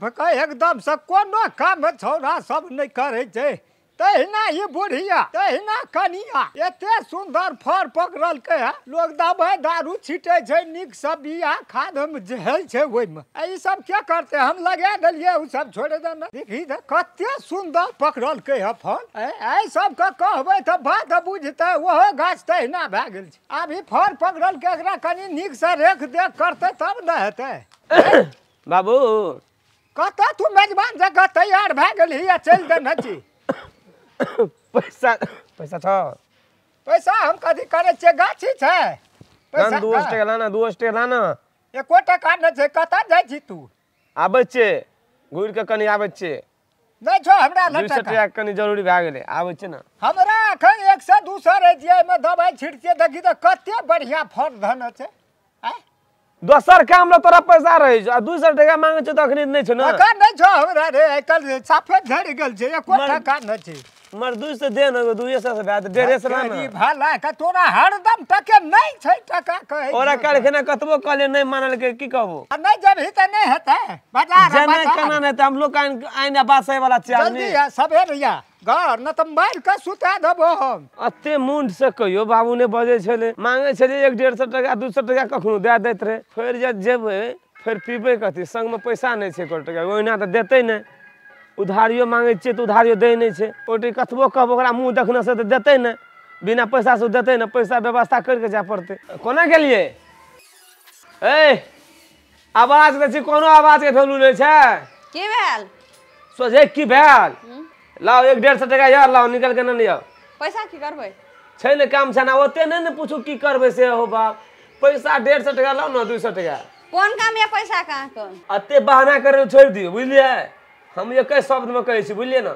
बापके एकदमसँ कोनो काम छौड़ा सब नहि करै छै। तहिना ई बुढ़िया तहिना कनिया एते सुंदर फर पकड़लकै है। लोग दवाइ दारू छिटै छै, नीकसँ बिया खाद होइ छै ओहिमे। ई सब के करतै? हम लगा देलियै, ओ सब छोड़ि देने। देखी तऽ कते सुंदर पकड़लकै है फल। एहि सबके कहबै तऽ बात बुझतै। ओहो गाछ तहिना भए गेल छै। आब ई फल पकड़लकै, एकरा कनि नीकसँ रेख देख करतै तब ने हेतै। बाबू कतऽ तू मेजबान जकाँ तैयार भए गेलही आ चलि देने छी? पैसा पैसा छौ? पैसा हम कथी करै छियै? गाछी छै पैसा। 2 टका लाना, 2 टका लाना। एको टका नहि छै। कतऽ जाइ छी तू? आबै छियै घुरि कऽ, कनि आबै छियै। नहि छौ हमरा लग 200 टका, कनि जरूरी भए गेलै, आबै छियै ने। हमरा एखन 100 200 रहै छियै, एहिमे दबाइ छिटतियै। देखी तऽ कते बढ़िआँ फल धन छै। दोसर काम ल तोरा पैसा रहै छौ आ 200 टका मांगै छौ तऽ अखनी नहि छौ ने? टका नहि छौ हमरा रे, आइ काल्हि साफे झड़ि गेल छै, एको टका नहि छै। मर 200 दे ने, 200 से भए 150 ला ने। भला के तोरा हरदम टके नहि छै। टका कहै ओरा काल्हिखना कतबो कहलियै नहि मानलकै, की कहबो? आ नहि जेबही तऽ नहि हेतै। बाजार जेना केना नहि हेतै? हम लोग आइन बासै वाला छियै आदमी। जल्दी आ सबेर या घर, न तऽ मारि कऽ सुता देबो हम। एते मुंड से कहियो बाबू नहि बजै छलै। मांगै छलियै 100-150 टका 200 टका कखनो दए दैत रहै। फेर जे जेबै फेर पीबै कथी? संगमे पैसा नहि छै एको टका। ओहिना तऽ देतै नहि। उधारियो मांगै छियै तऽ उधारियो दै नहि छै। ओहि कतबो कहबो ओकरा मुँह देखने से तऽ देतै नहि, बिना पैसासँ देतै नहि। पैसा व्यवस्था करि कऽ जाय पड़तै। कोना गेलियै? ए आवाज दै छी, कोनो आवाजके वैल्यू नहि छै। की भेल? सोझे की भेल? लाओ 100-150 टका यार, लाओ निकल के नहि आउ। पैसा की करबै? छै ने काम छै ने, ओते नहि ने पूछू की करबै से। हो बाप, पैसा 150 टका लाओ ने, 200 टका। कोन काम या पैसा कहाँ के? एते बहाना करे छोड़ि दियौ, बुझलियै? हम एके शब्दमे कहै छी, बुझलियै ने?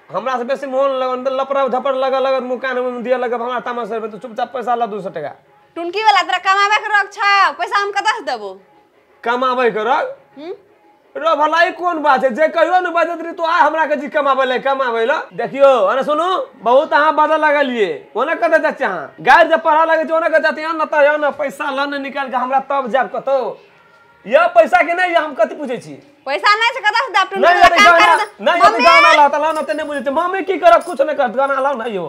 हमरा से बेसी मोन लगन तऽ लपड़ा धपड़ लगऽ लगत, मुँह कान दिअ लगत, हमरा तामस आबि तऽ चुपचाप पैसा ला 200 टका। टुनकी वाला तोरा कमाबै के रोग छौ, पैसा हम कतऽ से देबो? कमाबै के रोग? रो भलाई कोन बात है? जे कहियो ने बजत रही तो आ हमरा के जी कमाबै ले, कमाबै ले। देखियो अरे सुनू, बहुत अहाँ बदल लगलियै। ओना कतऽ जाइ छियै अहाँ? गारि जे पढ़ा लगै छै ओना कतऽ जाते? न तऽ न पैसा ल ने निकालि कऽ हमरा तब जायब कतौ। यह पैसा के नहीं, हम कथी पूछै छी? पैसा नहि छै कतऽ से देब? नहीं नहीं गाना लाओ तऽ लाओ ने, नहि बुझै छै मम्मी की करब, कुछ नहि करत। गाना लाओ ने यौ,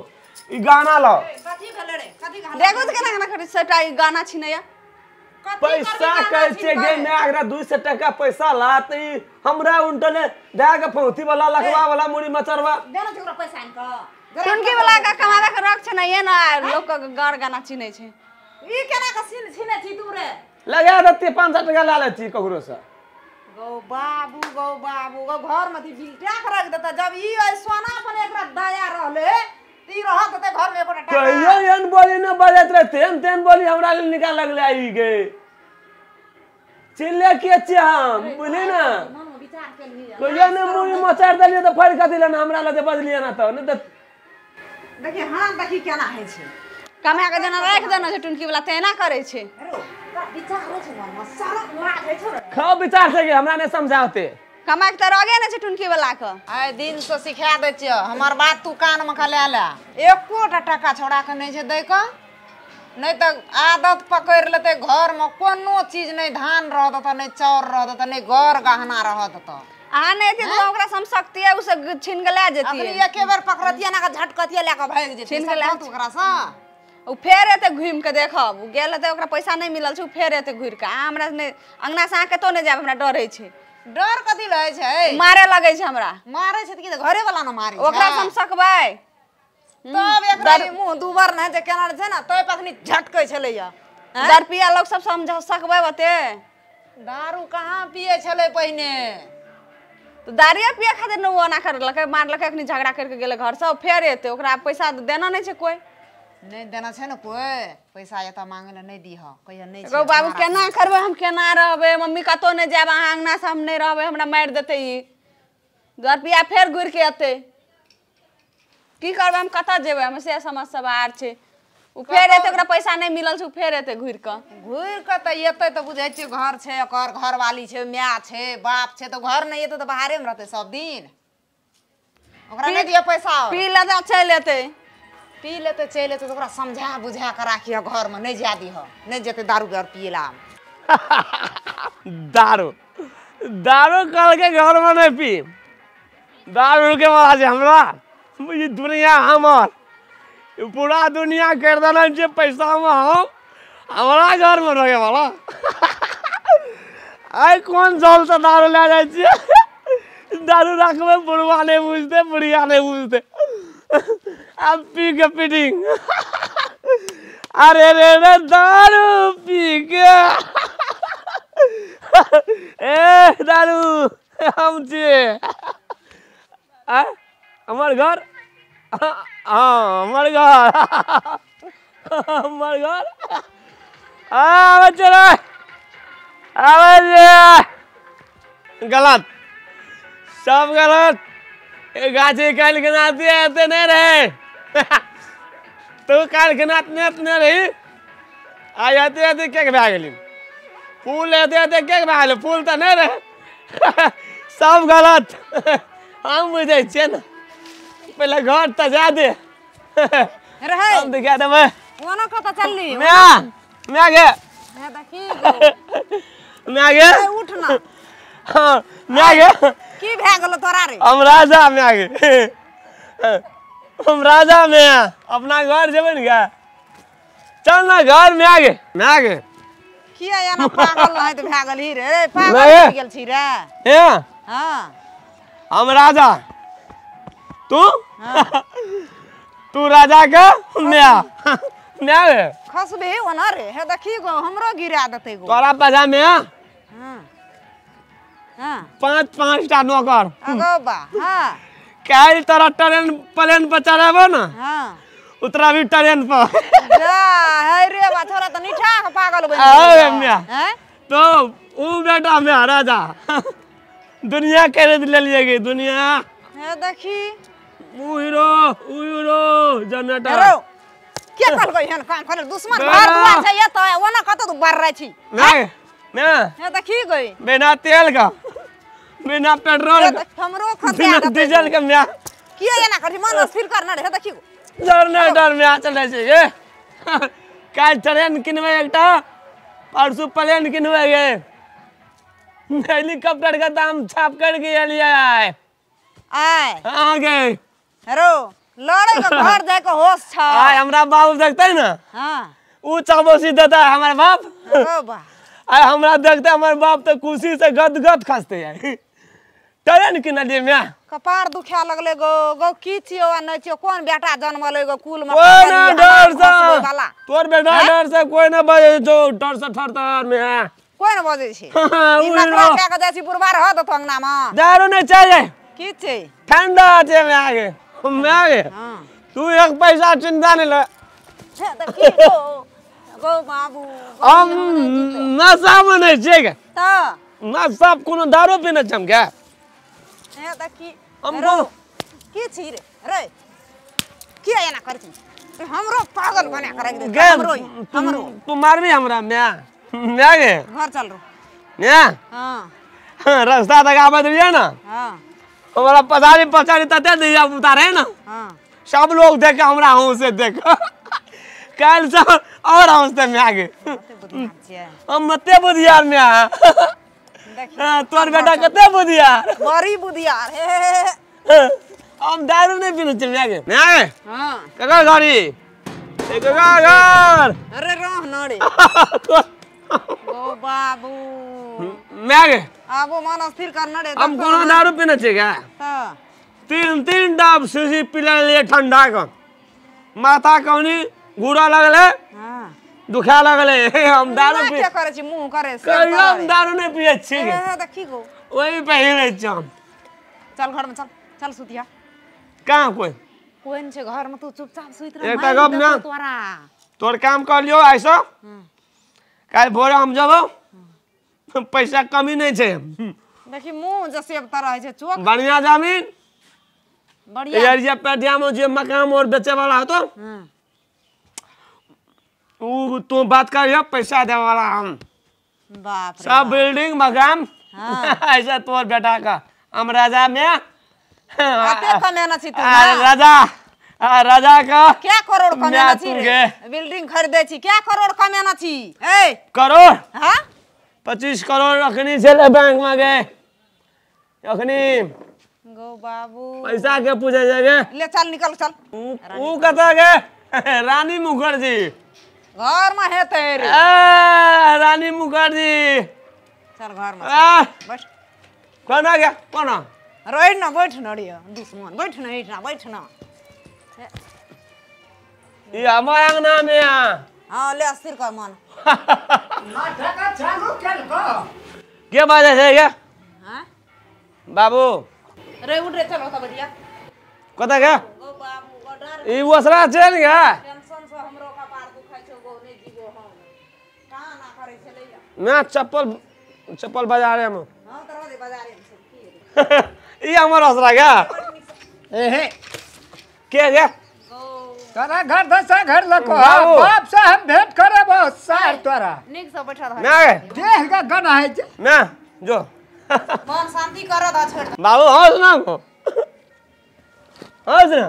ई गाना लाओ। कथी भेलै रे? कथी गाना? देखो तऽ केना केना करै सबटा ई गाना छिनैया। पैसा कहै छियै गे माय, एकरा 200 टका पैसा ला तऽ ई हमरा उनटले दए के फौती वाला लखवा वाला मुड़ी मचरवा। देना छै ओकरा पैसा आनि कऽ। टुनकी वाला के कमाबै के रोग छै ने, ये ने लोक के गार गाना चिन्है छै। ई केना के छिनै छी तू रे? लगा देतियै 500 टका ला लै छी ककरो से। गौ बाबू, गौ बाबू, गौ घर में बिलटा के रख देता। जब ई सोना अपन एकरा दया रहले ई रहत देते घर में एकोटा टाका। कहियो एहन बोली न बजैत रहे, तेहन तेहन बोली हमरा लेल निकाल लगले आई गे। चिल्ले के छियै हम, बुझली ने? कहियो ने मुड़ी मचारि देलियै तऽ फेर कथी लए हमरा लग बजलियै ना तऽ नहि तऽ। देखी हां, देखी केना होइ छै। कमा के जेना राखि देने छै टुनकी वाला तेना करै छै। खाओ विचार से हमरा नहि समझाते। कमा के तऽ रगे नहि छै टुनकी वाला के। आइ दिन से सिखा दै छियौ, हमर बात तू कान मे लए ले। एकोटा टका छोड़ा के नहि छै दै के, नहि तऽ आदत पकड़ि लेतै। घर मे कोनो चीज नहि, धान रह देतऽ, नहि चाउर रह देतऽ, नहि गर गहना रह देतऽ। अहाँ नहि एती तऽ ओकरा से हम सकतियै, ओ सब छीन के लए जेतियै। अखनी एके बेर पकड़तियै ना, झटकतियै लए कऽ भागि जेतियै। छीन के लए ओकरा सँ ओ फेर एतै घुमि कऽ देखब। ओ गेल हेतै, ओकरा पैसा नहि मिलल छै, ओ फेर एतै घुरि कऽ। अहाँ हमरा नहि अंगना से अहाँ कतौ नहि जायब, हमरा डर होइ छै। डर कथी रहै छै? मारे लगै छै हमरा। मारै छै तऽ की घरे वाला ने मारै छै? ओकरा से हम सकबै तब एकरा मुँह दुबर नहि जे केना छै ने, तै पखनी झटकै छलैया। दरपिया लोक सब समझ सकबै ओते? दारू कहाँ पियै छलै पहिने? तऽ दारुए पियै खातिर ने ओ ओना करलकै, मारलकै। अखनी झगड़ा करि कऽ गेलै घरसँ, फेर एतै। ओकरा पैसा देना नहि छै कोइ। नहि देना छै ने कोइ पैसा, एतऽ मांगै लए नहि दीह, कहिया नहि छै। गौ बाबू केना करबै हम, केना रहबै? मम्मी कतौ नहि जायब, अहाँ अंगना से हम नहि रहबै, हमरा मारि देतै ई। दरपिया फेर घुरि के एतै। की करबै हम, कतऽ जेबै हम? से समझ से बाहर छै। ओ फेर एतै, ओकरा पैसा नहि मिलल छै, ओ फेर एतै घुरि कऽ। घुरि कऽ तऽ एतै तऽ बुझै छियै घर छै ओकर, घरवाली छै, माय छै, बाप छै, तऽ घर नहि एतै तऽ बाहरे मे रहतै सब दिन। ओकरा नहि दिअ पैसा। पी लेतै चलि एतै। पी लेतै चलि एतै तऽ ओकरा समझा बुझा कऽ राखिह, घर मे नहि जाय दिह, नहि जेतै दारू आर पियै ला। दारू दारू कल के घर में नहीं पी दारू के वाला छै हमरा ई दुनिया हमर पूरा दुनिया कर देने छै पैसा में हम हमरा घर में रहे वाला आइ कोन जल से दारू ले जाइ छियै दारू रखबै बुढ़वा नहीं बुझते बुढ़िया नहीं बुझते अब पी के पीटिंग अरे रे रे दारू पी के ए दारू हम छियै आ हमर घर हाँ हमर घर हमर घर आबै छै आबै छै गलत सब गलत ए गाछी काल्हि के नाते एते नहि रहे तू काल्हि के नाते एते रही आइ एते एते केक भए गेली फूल एते एते केक भए गेलै फूल तऽ नहि रहे सब गलत हम बुझै छियै ने पहिले घर तऽ जा दे रहे हम दिखा देबै ओना कतऽ चलली माय माय गे हे देखी माय गे उठ ना हाँ माय गे की भए गेलो तोरा रे हम राजा माय गे हम राजा में अपना घर जेबै ने गे चल ना घर माय गे माय गे किया एना पागल रहैत भए गेलही रे पागल भए गेल छी रे ए हां हम राजा तू तू राजा के म्या म्या रे खसबे ओना रे हे देखी गो हमरो गिरा देतै गो तोरा पजा में हां हां पांच पांच टा नौकर अगो बा हां काल्हि तोरा ट्रेन प्लेन पर चढ़ाबो ना हां उतरा भी ट्रेन पर जा हे रे बा छोरा त निठा के पागल बनि गेल म्या हैं तो ऊ बेटा म्या राजा दुनिया खरीद लेलिए गे दुनिया हे देखी ऊ हीरो जनरेटर हेरो के कहलकै एहन काम करे दुश्मन घर दुआर छै एतऽ ओना कतऽ तू बर रहै छी नहीं ना हे देखी गई बिना तेल का बिना पेट्रोल का हमरो खते बिना डीजल के म्या किया एना करी मन स्थिर करना रे हे देखी जनरेटर म्या चलै छै गे काल्हि ट्रेन किनबै एकटा परसू प्लेन किनबै गे हेलीकॉप्टर के दाम छाप करके एलियै आइ आय हाँ गे हेरो लड़े के घर जाय के होश छ आइ हमरा बाबू देखतै ने हां ऊ चाबोसी देता हमर बाप ओ बा आइ हमरा देखते हमर बाप तऽ खुशी से गदगद खसते आइ ट्रेन किनलियै म्या कपार दुखा लगले गो गो की छियो आ नै छियो कोन बेटा जन्मले गो कुल में कोई ना डर से वाला तोर बेटा डर से कोई ना बजे जो डर से थर थर में कोई ना बजै छै हाँ, ई उ नखरा हीरो। कए के जाइ छी बुढ़बा रह देतो अंगना में दारू नहीं चाहिए की छै ठंडा छै म्या गे म्या गे हां तू एक पैसा चिंता नहीं ले हे देखी गो गो बाबू हम नशा में नहीं छियै गे त नशा कोनो दारू पीने छियै हम गे हे देखी हम हेरो, की छी रे रे किया एना करै छी हमरो पागल बना के राखि देतौ गे हमरो ही, हमरो तू मारबी हमरा म्या म्या गे घर चल रो म्या हां रास्ता तक आबैत रहियै ना हां हमारा पछाड़ी पछाड़ी तते धिया पुता रहे ना हां सब लोग देख के हमरा हंसे देख काल्हि सब और हंसते म्या गे कते बुद्धिमान छियै हम मते बुधियार म्या देखी हाँ, तोर बेटा कते बुधियार बड़ी बुधियार हे हे, हे, हे। हम दारू नहीं पीने छियै म्या गे म्या गे हां ककर गाड़ी ककर घर अरे रह न रे गो बाबू म्या गे आबो मन स्थिर कर न रे हम कोनो दारू पीने छियै गे त तीन तीन डाब शीशी पी लेलियै ठंडा के माथा कौनी घूरा लगलै हां दुखा लगलै हम दारू पी के करै छी मुंह करे से कहियो हम दारू नहीं पियै छियै हे गे हे देखी गो वही पहिरे छियै हम चल घर में चल चल सुतिया कहाँ कोई कोई नहीं छै घर में तू चुपचाप सुति रह एकटा मारि गप देतौ ना। तोरा तोर काम कर लियो आइसँ काल्हि भोरे हम जबो पैसा कमी नहीं छै देखी मुंह जसेब तरह छै चोख बढ़िया जमीन बढ़िया एरिया पेटिया में जे मकान और बेचे वाला होतो हां ऊ तू बात करियो पैसा दे वाला हम बाप रे सब बिल्डिंग मकान ऐसा तोर बेटा का हम राजा में कते कमेना छी तू अरे ना? राजा राजा का क्या करोड़ कमेना मैं छी तू रे गे। बिल्डिंग खरीदे छी क्या करोड़ कमेना छी ए करोड़ हां 25 करोड़ अखनी छलै बैंक में गे अखनी गो बाबू पैसा के पूछे छै गे ले चल निकल चल ऊ कतऽ गे रानी मुखर्जी घर में हेतै रे रानी मुखर्जी चल घर में बैठ कोना गया कोना रह ना बैठ ना रे दुश्मन बैठ ना एहिठाम बैठ ना ई हमर अंगना में आ हां ले अस्थिर कर मन नाटक चालू केलको के बाजै छै गे हां बाबू रे उठ रे चल ओत बढ़िया कतऽ गे गो बाबू गो डर ई ओसरा छै ने गे टेंशन से हमरो कपार दुखाइ छौ गो नै जीबो हम कहाँ ना करै छलै ना चप्पल चप्पल बाजारे में हां त रह दे बाजारे में सब की ई हमर ओसरा गे एहे के गे तोरा घर दसा घर लको बाप से हम भेंट करब सार तोरा नीक से बैठल रह ना देह के गना है जे ना जो मन शांति कर द छोड़ दे बाबू हंस ना को हंस ना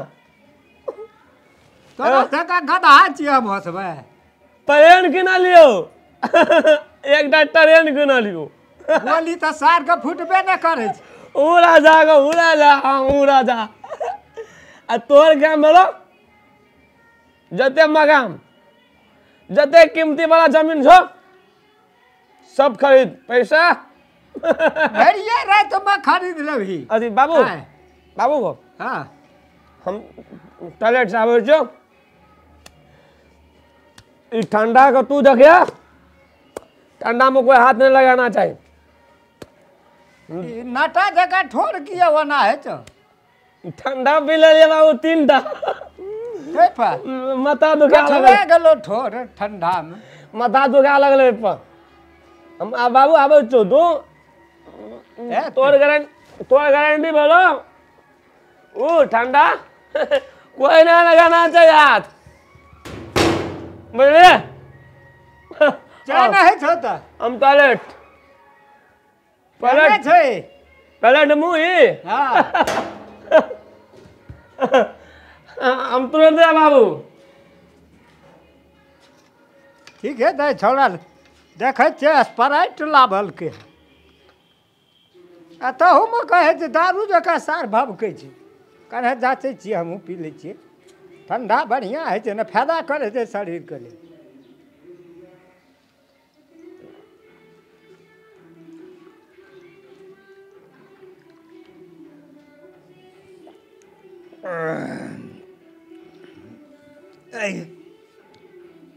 तोरा सका गधा छी हम हंसबै ट्रेन किना लियो एकटा ट्रेन किना लियो गोली त सार के फुटबे न करै छै ऊ राजा गो ऊ राजा हां ऊ राजा आ तोर गाम बोलो जते मगाम जते कीमती वाला जमीन छो सब खरीद पैसा भरिये रात में खरीद लेबही अरे बाबू बाबू हां हम टॉयलेट से आबै छियौ ई ठंडा के तू देखिया ठंडा में कोई हाथ नहीं लगाना चाहिए नाटा जगह ठोर किया होना है तो ठंडा पी ले बाबू 3टा माथा दुखा लगल गेलो ठोर ठंडा में माथा दुखा लगलै पर हम बाबू आबै छौ तू तोर गारंटी बोलो ओ ठंडा कोई ना लगाना चाहिए हाथ बुझलिए जाना है छौ त हम टॉयलेट टॉयलेट छै टॉयलेट मुँह ही हां हम तुरंत दे बाबू ठीक है दाइ छौड़ा देखै छियै स्प्राइट लाबलकै आ तहूमे कहै छै दारू जकाँ सार भभकै छै कन्हे जाँचै छियै हमहूँ पी लै छियै ठंडा बढ़िआँ होइ छै ने फायदा करै छै शरीरके लेल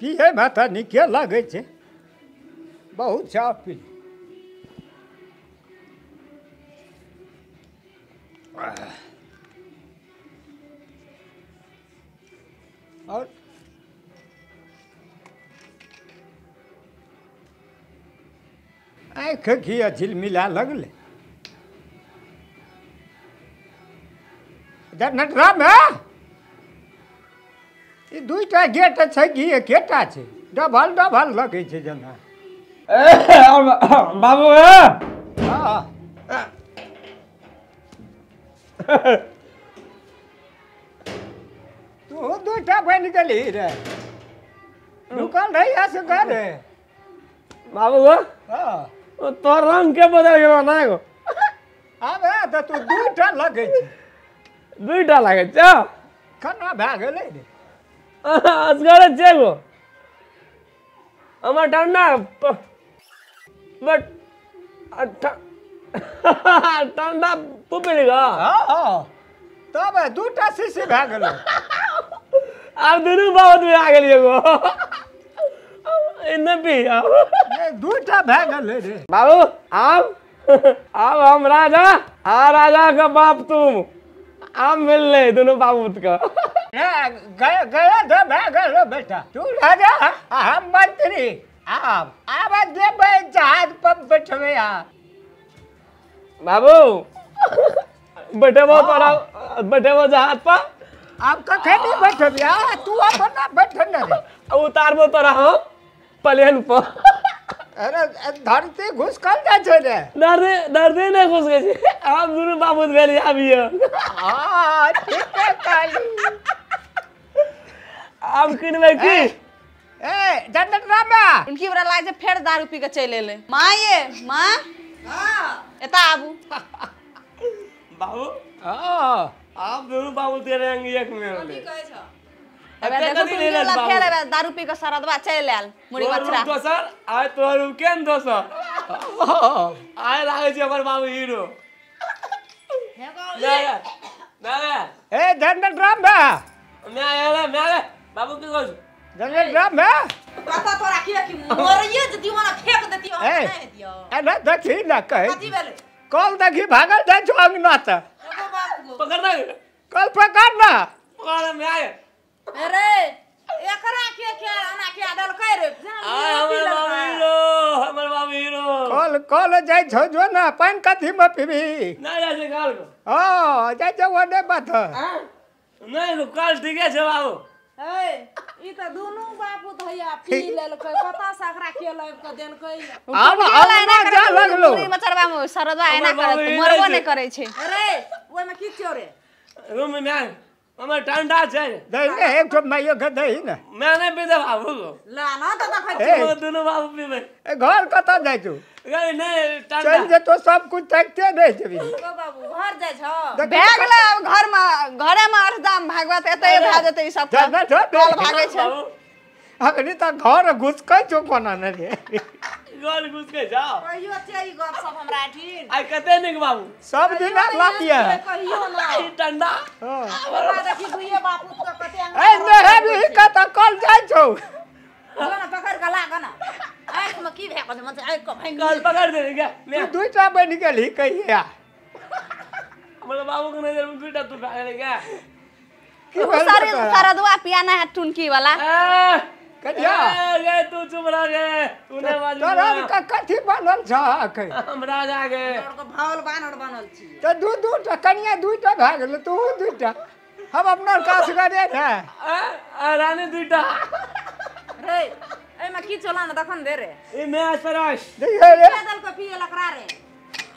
पियैमे तऽ नीके लगै छै बहुत चाह पी और आँखि घिया झिलमिला लगलै नटरामे ई 2टा गेट छै कि एकेटा छै डबल डबल लगै छै जेना बाबू हँ तू 2टा बनि गेली रे रुकल रही असगरे बाबू हँ तोर रंग के बदल गेलो ना एगो आबे तऽ तू 2टा लगै छै 2टा लगै छै केना भए गेलै रे असगरे छै गो हमर ठंडा बट ठंडा तू पी गा हँ तब 2टा शीशी भए गेलै आब दुनू बहुत भए गेलियै गो एने पी आब 2टा भए गेलै रे बाबू आब आब हम राजा आ राजा के बाप तुम आब मिललै दुनू बाबू के गया तो भए गेलो बेटा तू राजा आ हम मंत्री आब आब जेबै जहाज पर बैठबै आ बाबू बैठेबो तोरा बैठेबो जहाज पर आब कखन बैठबै आ तू अपना बैठ ने रे उतारबो तोरा हम प्लेन पर अरे धरती घुसकल जाइ छै रे धरती नहि घुसकै छै आब दुनू बाबू भेलियै आबियो हँ ठीक है कहली आब किनबै की ए जनरेटर रामा उनकी बड़ा लागे छै फेर दारू पी के चलि एलै। माँ ये माँ हां एता आबू बाबू। हां आप दोनों बाबू तेरे अंग एक में होले। की कहै छ? अबे देखो टुनकी फेर अबे दारू पी के सरदवा चलि आयल मुड़ी बछड़ा। दोसर आय तोहर रूप केन दोसर आय लागे छै हमर बाबू हीरो। ना ना ए जनरेटर रामा मैं आया मैं बाबू की कहै जनरेटर रामा कता तोरा की की मरिए जतियो ना फेंक देतियो हम नहीं हेतियो। ए ना देखी ना कहे कथी भेलै? कल देखी भागल जाइ छौ अंगना से। एगो बाबू पकड़ ना कल पकड़ ना पकड़ मैं आया। अरे एकरा के के आना के देलकै रे आय हमर बाबू हीरो हमर बाबू हीरो। कल कल जाइ छौ जो ना पानि कथी में पीबी? ना जाइ छै कल को। हां जाइ छौ ओने बात नहीं कल ठीके छै बाबू। ए ई त दुनू बापू धैया पी लेलकै पता से एकरा के लाइब के देलकै। आब आब जा लगलो मुड़ी मचरवा में सरदवा एना करत मरबो नहीं करै छै। अरे ओइ में की छियो रे? रूम में मैं हमर ठंडा छै दही ने एक ठो माइयो के दही ने मैं नहीं पीते बाबू को। ला ना त देखै छियो दुनू बाबू पीबै। ए घर कतऽ जाइ छौ? नहीं ठंडा चल जेतो सब कुछ ताकते रह जेबी। ओ बाबू घर जाइ छौ? भए गेलै आब घर में घरे में अरदाम भागवत एतै भए जेतै ई सब कल भागै छै। अखनी त घर घुसकै छौ कोना ने रे? घर घुसकै जाओ कहियो छै ई गप सब हमरा ठीन। आइ कते नीक बाबू सब दिन लातिया कहियो ना ई ठंडा। हां देखी दुइये बापू के कते ए नहेबी कत कल जाइ छौ? जो ना पकड़ के लाग ना आंख में की भए गेल मन से आंख के भांग कल पकड़ दे के तू दुईटा बनि गेलही कहिया? हमर बाबू के नजर में दुईटा तू भए गेलै के की भेल? सरदवा पियाना है टुनकी वाला। कनिया ए तू चुप रह गे तू नै बाजू। तोरा के कथी बनल छ अखन? हमरा जागे तोर के भावल बानर बनल छी त दू दू टा कनिया दुईटा भए गेल तू दुईटा हम अपना कास करे ने आ रानी दुईटा रे। एमे की चला न देखन दे रे ए मैं अस्पराश देखिए रे देल के पिए लकरा रे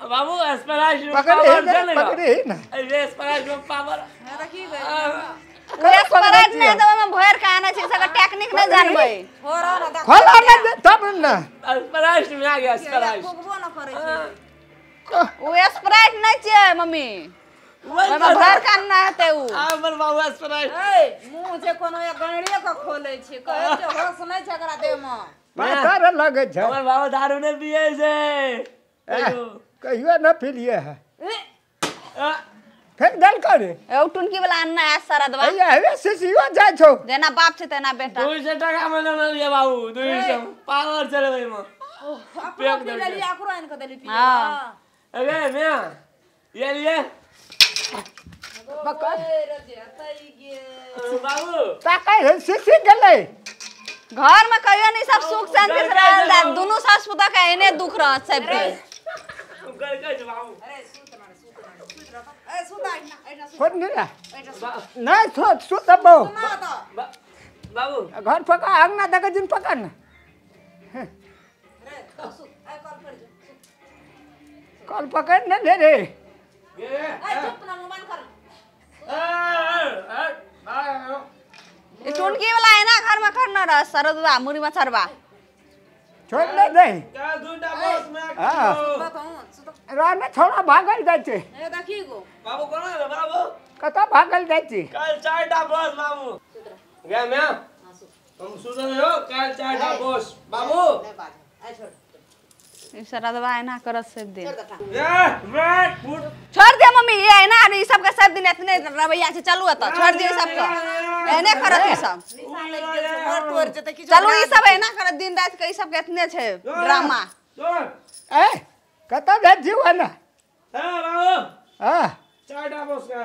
बाबू अस्पराश पकड़े ना ए अस्पराश में पावर हे देखी गए स्प्राइट नहीं देबै में भर के आनै छै सकर टेक्निक नहीं जानबै। छोड़ो ना देखो खोला ना तब ना स्प्राइट में आ गया स्प्राइट फुकबो ना करै छै ओ स्प्राइट नहीं छै मम्मी ओमे भर के आनना हेतै उ। हमर बाबू स्प्राइट ए मुंह जे कोनो एक गणड़िए के खोलै छै कहै छै होश नहीं छै एकरा देह में पाथर लगै छै। हमर बाबू दारू नै पियै छै कहियो न पीलिए है फेर दल करे ए उ टुनकी वाला आनना है सरदवा। ए हे सीसीओ जाइ छौ जेना बाप छै तेना बेटा। 200 टका में लेने लिया बाबू 200 पावर चलबै में अपनो पी लेली अकरो आनि के देली पी। हां अरे मैं ये लिए पकड़ बाबू ताकै है सीसी गेलै घर में कहियो नहीं सब सुख शांति से रहल दुनू सास पुता के एने दुख रहत सबके। बाबू अरे सुत ना सुत ना सुत रह ए सुत आइना आइना सुत छोड़ ना नहीं सुत सुतबो बाबू घर पका अंगना देखे जिन पका ना रे तो सुत ए कल पर जो कल पकड़ न ले रे ए चुप ना मुंह बंद कर ए ए ए टुनकी वाला एना घर में करना रह सरदवा मुरी मछरवा छोड़ न दे का दूटा बस में सुत हूं सुत राना छोड़ा भागल जाइ छै। ए देखी गो बाबू कोना रे बाबू कतऽ भागल जाइ छी? कल चारटा बस बाबू गे मैं हम सुत रहो कल चारटा बस बाबू नहीं बाज ए छोड़ ई सरदवा एना करत सब दिन। ए वेट फुट छोड़ दे मम्मी ये एना ई सब के सब दिन एतने रवैया छै। चलू एतऽ छोड़ दिए सब के एने करत ई सब चलू ई सब एना करत दिन रात के ई सब के एतने छै ड्रामा। ए कतऽ जाइ छी ओना? ए बाबू हां चारटा बस के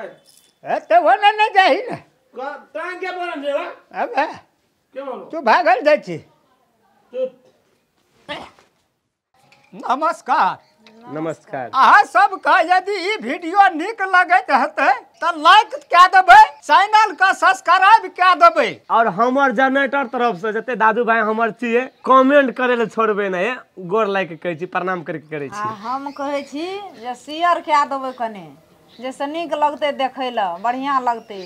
ए ते ओना नै जाही ने तां के बोलन रे अब के बोलो तू भागल जाइ छी। तू नमस्कार नमस्कार। अहाँ सबके यदि ई वीडियो नीक लगैत हेतै तऽ लाइक कए देबै, चैनल के सब्सक्राइब कए देबै। और हमर जनरेटर तरफ से जते दादू भाई हमर छियै कमेंट करे ले छोड़बै नै, गोर लाइक कहै छी, प्रणाम करके करै छी। हम कहै छी जे शेयर कए देबै कने, जैसे नीक लगतै देखै लए, बढ़िआँ लगतै।